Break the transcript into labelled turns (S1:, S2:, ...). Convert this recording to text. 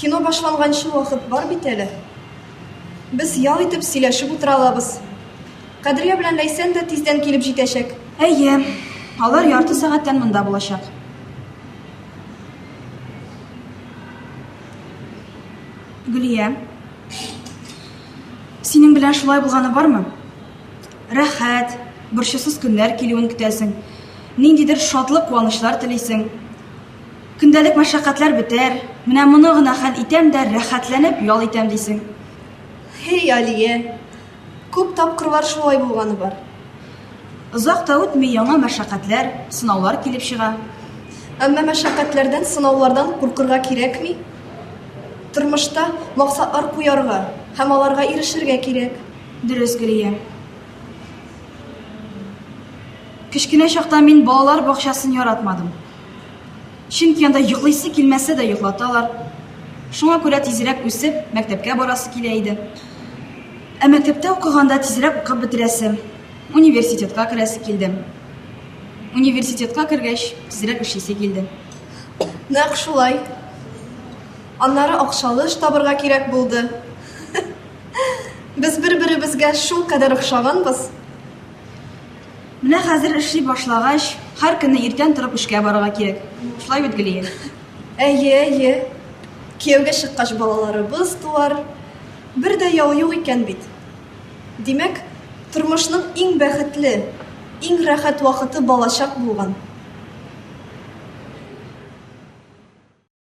S1: Кино башланганчы вакыт бар бит әле. Без ял итеп сөйләшеп утыра алабыз. Кадрия белән Ләйсән дә тиздән килеп җитәчәк.
S2: Әйе, алар ярты сәгатьтән монда булачак. Гөлия, синең белән шулай булганы бармы? Рәхәт, борчусыз көннәр килүен көтәсең. Ниндидер шатлык-куанычлар телисең. Көндәлек мәшәкатьләр бетәр, менә моны гына хәл итәм дә рәхәтләнеп ял итәм дисең.
S1: Һей, Алия, күп тапкырлар шулай булганы бар.
S2: Озак та үтми яңа мәшәкатьләр, сынаулар килеп чыга.
S1: Әмма мәшәкатьләрдән, сынаулардан куркырга кирәкми. Тормышта максатлар куярга һәм аларга ирешергә кирәк.
S2: Дөрес, Гөлия. Кечкенә чакта мин балалар бакчасын яратмадым. Чөнки анда йоклыйсы килмәсә дә йоклаталар. Шуңа күрә тизрәк үсеп, мәктәпкә барасы килә иде. Ә мәктәптә укыганда тизрәк укып бетерәсе, университетка керәсе килде. Университетка кергәч, тизрәк эшлисе килде.
S1: Нәкъ шулай. Аннары акчалы эш табырга кирәк булды. Без бер-беребезгә шулкадәр охшаганбыз.
S2: Менә хәзер эшли башлагач, һәр көнне иртән торып эшкә барырга кирәк. Шулай бит, Гөлия?
S1: Әйе, әйе. Кияүгә чыккач балаларыбыз туар. Бер дә ял юк икән бит. Димәк, тормышның иң бәхетле, иң рәхәт вакыты балачак булган.